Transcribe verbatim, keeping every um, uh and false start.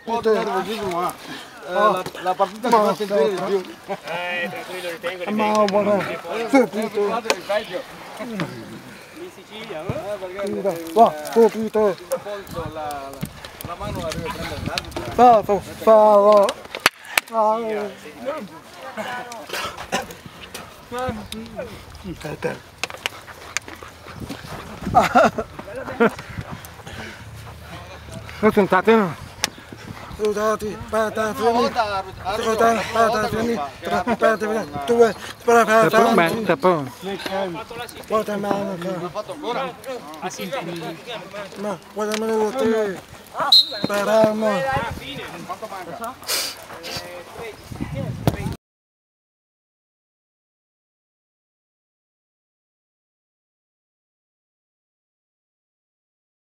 Può andare così, ma, eh, la, la partita si fa sentire di più. Eh, tranquillo, ritengo, ritengo. Ma, buona. Sentite. Squadra è peggio. In Sicilia, eh? Eh, perché va, sentite. Un colpo, la, la, la mano la deve prendere l'arbitro. Fa, fa, fa, va. Ah, eh. Aspetta. Sentate, no? Sentate, aspetta, fermi. Sentate, aspetta, fermi. Aspetta, fermi. Tu vuoi, aspetta, aspetta, fermi. Tappo. Porta in mano, cara. Ma guarda, me lo dico. Speramo.